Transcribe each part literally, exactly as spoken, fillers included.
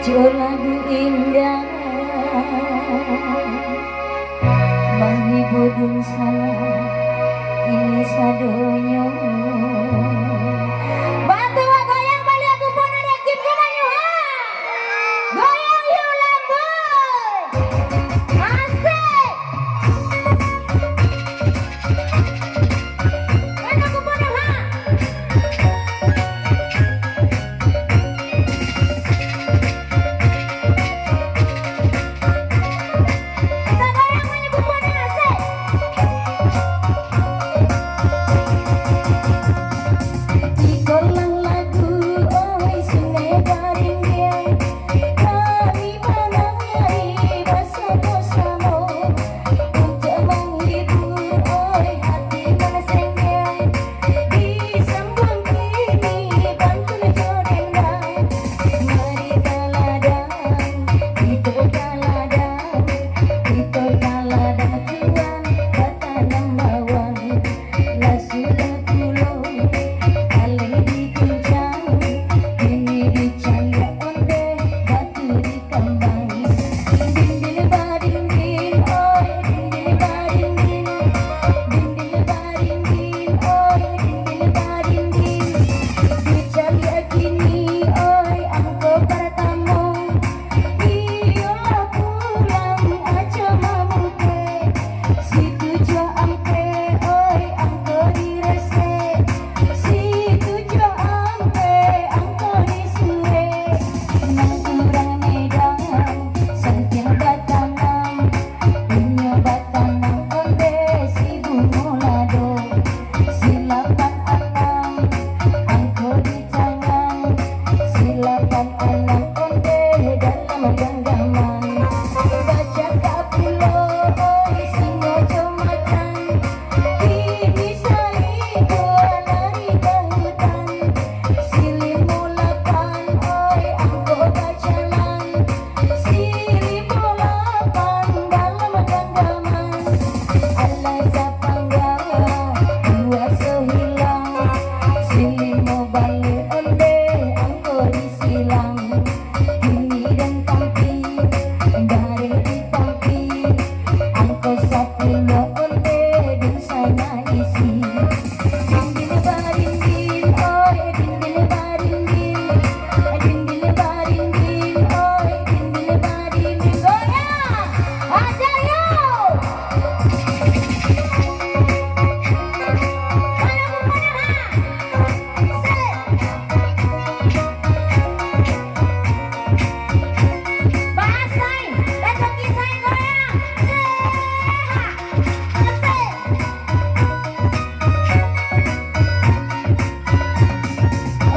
Jo lagu indah, mahibur dunsanak ini sadonyo. Bantu goyang baliak kupon adik Kim, goyang yuk, ha. Goyang yuk, lamboi. Asik. Mana kupon, ha? Ikolah lagu, oi, Sungai Baringgin, kami manari basamo-samo untuak manghibur, oi, hati nan senggeng. Di sambuang kini pantun jo dendang, mari ka ladang, kito ka ladang, kito ka ladang tuan, batanam bawang. Lah sudah pulo, aleh dikuncang, kini dicaliak ondeh, batu di kambang. Dindin badindin, oi, dindin badindin. Dindin badindin, oi, dindin badindin. Dicaliak kini, oi, angko partamo. Iyolah pulang ajo mamukek. Situ jo ampek, oi, angko diresek. Situ jo ampek, angko disurek. Nan urang Medan, santiang batanam, inyo batanam ondeh si bungo lado. Silapan anam, angko di tangan, silapan anam ondeh dalam ganggaman. Bacakak pulo, oi, singo jo macan, kini salingkuah lari ka hutan. Silimo lapan, oi, angko bajalan, silimo lapan dalam ganggaman. Alah sapangga, kuaso hilang, silimo baleh ondeh angko disilang. Kini den tampi, bareh ditampi, angko sapulo ondeh dunsanak isi. Dindin barindin, oi, dindin barindin. Dindin barindin, oi, dindin barindin. Goyang, ajar yo. Mana, mana, ha?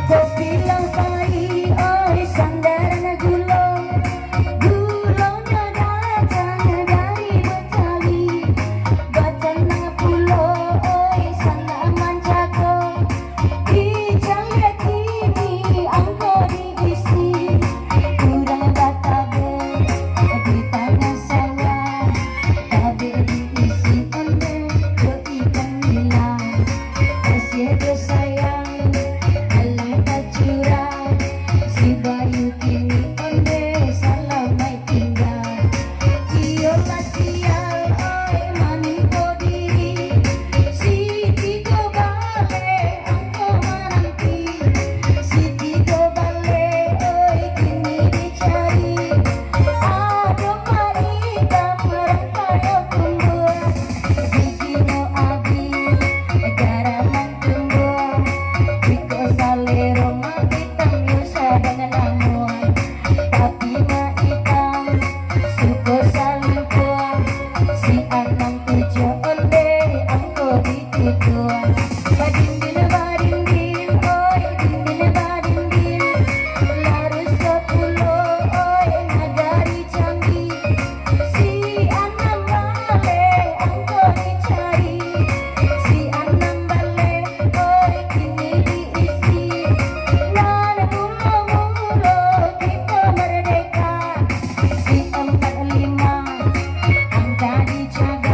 Kopi lah pai, oi, sandaran gulo. Gulonyo datang dari Betawi. Batanam pulo, oi, sanak manjago. Dicaliak kini angko diisi, urang batabek di tangah sawah, tabek diisi ondeh jo ikan nila. Kasiah jo sayang, alah tacurah, si Bayu kini ondeh salamaik tingga. Iyolah sial, oi, manimpo diri, si tigo baleh angko mananti, si tigo baleh, oi, kini dicari. Ado parikam rampayo tumbuah, giginyo abih, garaman tumbuah, iko salero mah itam yo sadang namuah. Tapi mah itam, suko salingkuah, si anam tujuah ondeh angko dituduah. Badindin badindin, oi, dindin badindin, laruso pulo, oi, nagari Jambi. Si anam baleh angko dicari, si anam baleh, oi, kini diisi. Nan mulo-mulo kito mardeka, si ampat lima angka dijago.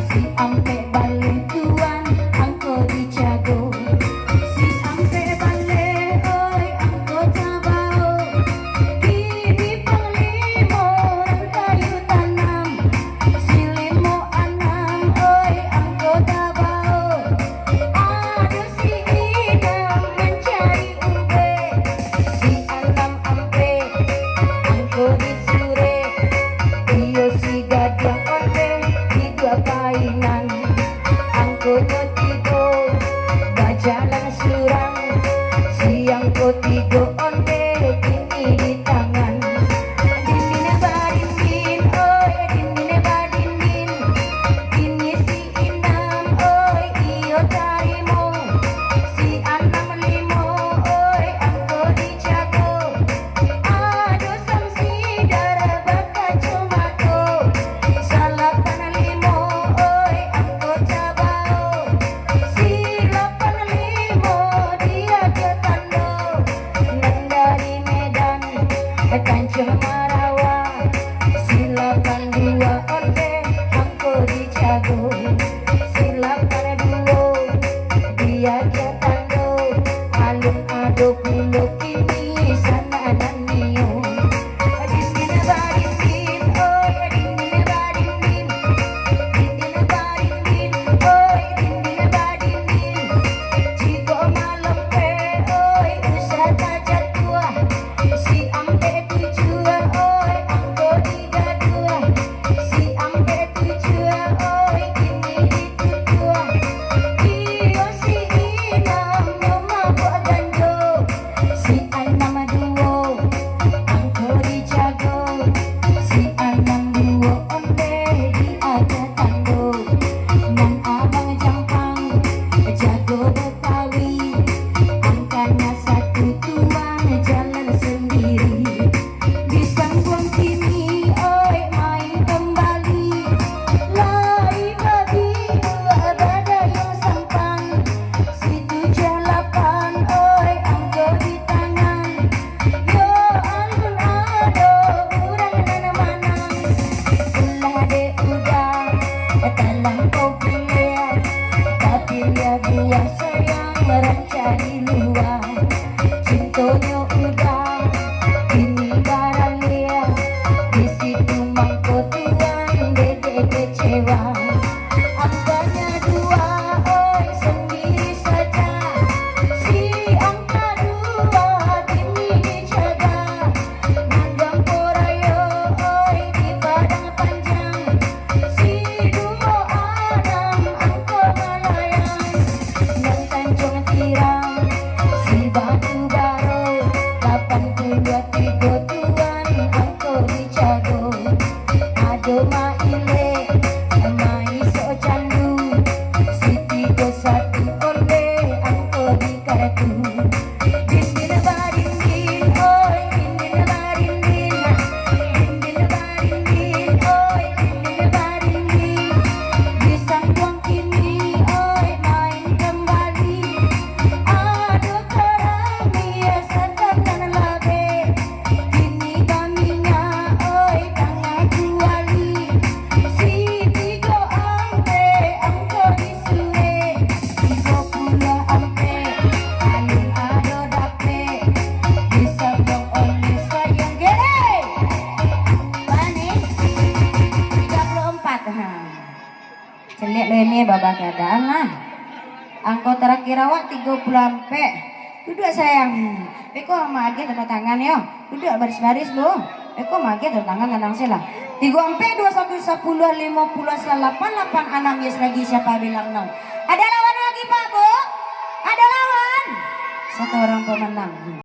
Si ampek baleh tuan, angko dijago. Si ampek baleh, oi, angko tabao. Kini panglimo rang kayu tanam. Si limo anam, oi, angko tabao. Ado si inam mancari ubek. Si anam ampek, angko disurek. Iyo si gadang ondeh, diduak painan. Angkonyo tigo, bajalan surang. Si angko tigo ondeh, kini di tangan. Dindin badindin, oi, dindin badindin. Kini si inam, oi, iyo tarimo. Si anam limo, oi, angko dijago. Ado Samsidar bakacomato. Salapan limo, oi, angko tabao. Salapan limo, diagiah tando. Nan dari Medan, Kancah Marawa. Salapan duo ondeh, angko dijago. Salapan duo, diagiah tando. Alun ado pulo kini sanak nan nio. Dindin badindin, oi, dindin badindin. Dindin badindin, oi, dindin badindin. Jikok malempeh, oi, usah tajatuah. Si ampek tujuah, oi, angko digaduah. Si ampek tujuah, oi, kini ditutuah. Iyo si inam nyo mabuak ganjo. Si anam duo, angko dijago. Si anam duo ondeh diagiah tando. Nan abang jampang, jago Betawi. Angkanyo satu tuan jalan sandiri. Di Sambuang kini, oi, main kambali. Lai babi duo badayang sampang. Si tujuah lapan, oi, angko di tangan. Yo alun ado urang nan manang. Ulah dek udah talampau piliah, tapiliah buah sayang rancak di lua. Cintonyo udah kini baraliah, di situ mangko tuan dede kecewa. Angkonyo duo, oi, sandiri saja. Si angka duo kini dijaga. Nan Gampo Rayo, oi, di Padang Panjang. Si duo anam angko malayang. Nan Tanjuang Tiram, si Batu Baro, lapan puluah tigo tuan angko dijago. Ado Mailek, Maisok Candu, si tigo satu ondeh angko di kartu. Dindin badindin, oi, dindin badindin. Dindin badindin, oi, dindin badindin. Di Sambuang kini, oi, main kambali. Ado karami, satan nan labe. Kini baminyak, oi, tangah juali. Si tigo ampek, angko disuek. Tigo puluah ampek, alun ado dapek. Disambung oleh sayang gede. Bani, tiga puluh empat, ha. Caliak lo ini, baba keadaan lah. Angko terakhir awak tigo puluah ampek. Duduak sayang. Beko maagiah tanda tangan yo. Duduak baris-baris lo. Beko maagiah tanda tangan, tanang sih lah. Tigo ampek, duo satu, sapuluah, limo puluah, salapan lapan, anam, yes lagi, siapa bilang no? Ada lawan lagi, Pak, Bu? Ada lawan? Satu orang pemenang.